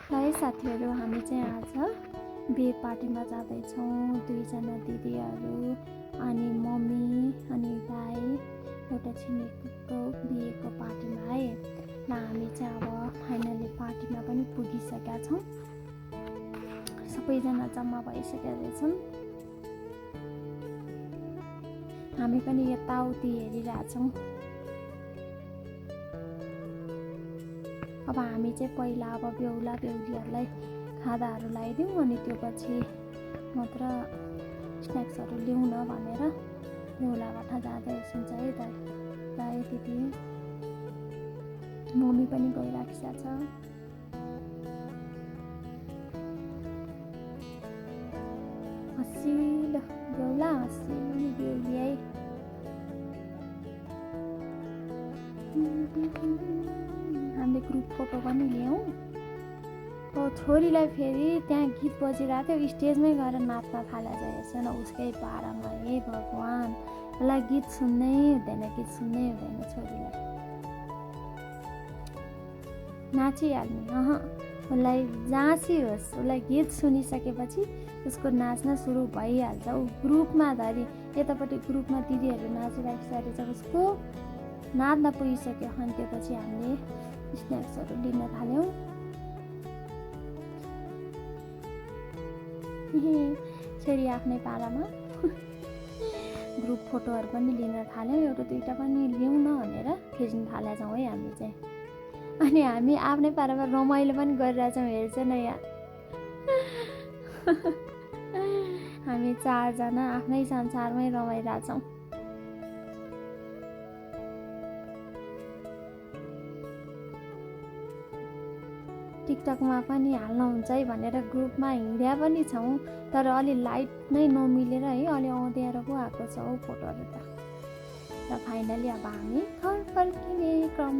ल है साथीहरू, हामी चाहिँ आज बिहे पार्टीमा जाँदैछौँ। दुईजना दिदीहरू अनि मम्मी अनि दाइ एउटा छिमेकीको बिहेको पार्टीमा है। ल हामी चाहिँ अब फाइनली पार्टीमा पनि पुगिसकेका छौँ। सबैजना जम्मा भइसकेका रहेछन्। हामी पनि यताउति हेरिरहेछौँ। अब हामी चाहिँ पहिला अब बेहुला बेहुलीहरूलाई खादाहरू लगाइदिउँ अनि त्यो पछि मात्र स्न्याक्सहरू ल्याउँ न भनेर बेहुलाबाट जाँदै हुन्छ है दाइ दिदी मम्मी पनि गइराखेको छ। हँसिलो बेहुला हँसिलो बेहुली है। हामीले ग्रुप फोटो पनि ल्याउँ। छोरीलाई फेरि त्यहाँ गीत बजिरहेको थियो, स्टेजमै गएर नाच्न थालेछ। हेर्छ न उसकै पारामा, हे भगवान्, उसलाई गीत सुन्नै हुँदैन, गीत सुन्नै हुँदैन। छोरीलाई नाचिहाल्ने उसलाई जाँची होस्, उसलाई गीत सुनिसकेपछि उसको नाच्न सुरु भइहाल्छ। ऊ ग्रुपमा धरि यतापट्टि ग्रुपमा दिदीहरू नाचिरहेको छ। जब उसको नाच्न पुगिसक्यो अनि त्यसपछि हामीले स्न्याक्सहरू लिन थाल्यौँ। छोरी आफ्नै पारामा ग्रुप फोटोहरू पनि लिन थाल्यौँ। एउटा दुईवटा पनि ल्याउँ न भनेर खिच्न थालेछौँ है हामी चाहिँ। अनि हामी आफ्नै पारामा रमाइलो पनि गरिरहेछौँ। हेर्छ न यहाँ हामी चारजना आफ्नै संसारमै रमाइरहेछौँ। टिकटकमा पनि हाल्न हुन्छ है भनेर ग्रुपमा हिँड्या पनि छौँ। तर अलि लाइट नै नमिलेर है अलि अँध्यारो पो आएको छ हौ फोटोहरू त। र फाइनली अब हामी घर फर्किने क्रम